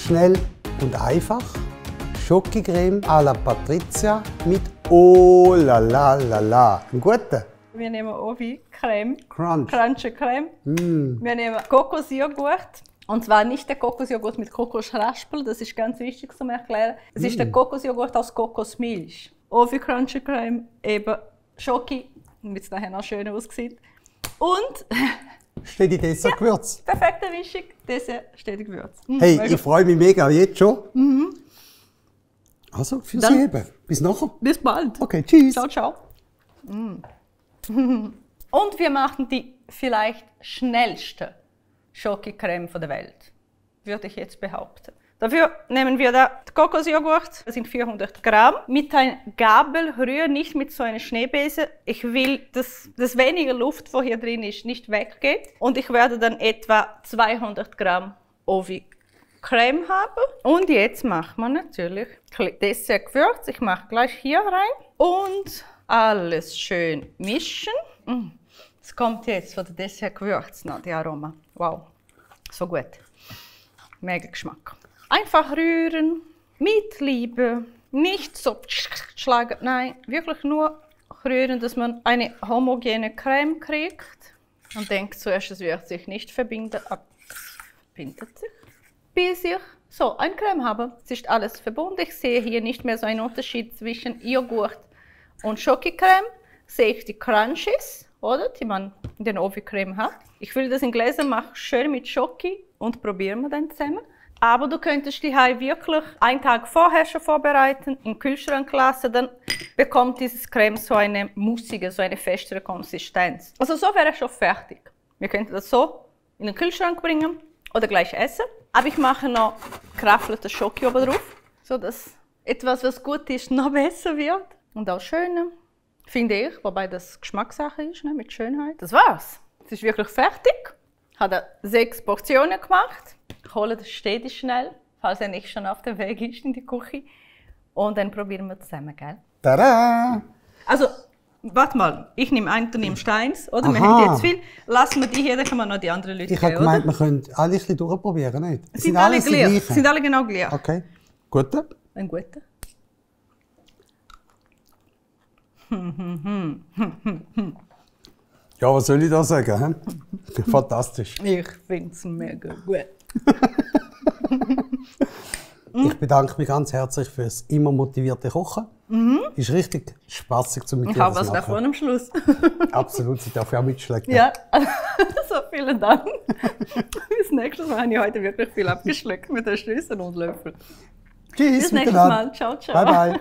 schnell und einfach. Schokocreme à la Patrizia mit Oh la la la la. Ein guter? Wir nehmen Ovi-Creme, Crunch. Crunchy Creme. Wir nehmen Kokosjoghurt. Und zwar nicht der Kokosjoghurt mit Kokosraspel, das ist ganz wichtig zu erklären. Es ist der Kokosjoghurt aus Kokosmilch. Ovi Crunchy Creme, eben Schoki, damit es nachher noch schöner aussieht. Und Steht die Dessertgewürz? ja, perfekte Mischung, Dessert, stetig Gewürz. Hey, ich freue mich mega, jetzt schon. Also, für Sie eben. Bis nachher. Bis bald. Okay, tschüss. Ciao, ciao. Und wir machen die vielleicht schnellste Schokocreme der Welt, würde ich jetzt behaupten. Dafür nehmen wir da Kokosjoghurt, das sind 400 Gramm. Mit einer Gabel rühren, nicht mit so einer Schneebesen. Ich will, dass das weniger Luft, die hier drin ist, nicht weggeht. Und ich werde dann etwa 200 Gramm Ovi-Creme haben. Und jetzt macht man natürlich Dessertgewürz. Ich mache gleich hier rein. Und alles schön mischen. Es kommt jetzt von der Dessertgewürz noch, die Aroma. Wow, so gut. Mega Geschmack. Einfach rühren, mit Liebe, nicht so schlagen, nein, wirklich nur rühren, dass man eine homogene Creme kriegt. Man denkt zuerst, es wird sich nicht verbinden, aber es verbindet sich. Bis ich so eine Creme habe. Es ist alles verbunden. Ich sehe hier nicht mehr so einen Unterschied zwischen Joghurt und Schokocreme. Sehe ich die Crunches, oder, die man in den Ovi-Creme hat. Ich will das in Gläser machen, schön mit Schoki und probieren wir dann zusammen. Aber du könntest die wirklich einen Tag vorher schon vorbereiten, in den Kühlschrank lassen, dann bekommt dieses Creme so eine mussige, so eine festere Konsistenz. Also so wäre es schon fertig. Wir könnten das so in den Kühlschrank bringen oder gleich essen. Aber ich mache noch geraffelte Schoki oben drauf, sodass etwas, was gut ist, noch besser wird. Und auch schöner, finde ich, wobei das Geschmackssache ist, ne, mit Schönheit. Das war's. Es ist wirklich fertig. Ich habe 6 Portionen gemacht. Ich hole das stetig schnell, falls er nicht schon auf dem Weg ist in die Küche. Und dann probieren wir zusammen, gell? Tada! Also, warte mal. Ich nehme einen, du nimmst eins, oder? Wir haben jetzt viel. Lassen wir die hier, dann können wir noch die anderen Leute Ich habe geben, gemeint, oder? wir können alle ein bisschen durchprobieren, nicht? Sind alle die gleich. gleichen? Sind alle genau gleich. Okay, gut. Ein guter. Ja, was soll ich da sagen? Fantastisch. Ich finde es mega gut. Ich bedanke mich ganz herzlich fürs immer motivierte Kochen. Ist richtig spaßig zu mit Ich dir habe das was davon machen. am Schluss. Absolut, sie darf ja auch mitschlecken. Ja, so vielen Dank. Bis nächstes Mal habe ich heute wirklich viel abgeschleckt mit den Schlüsseln und Löffeln. Tschüss Bis nächstes miteinander. Mal. Ciao, ciao. Bye, bye.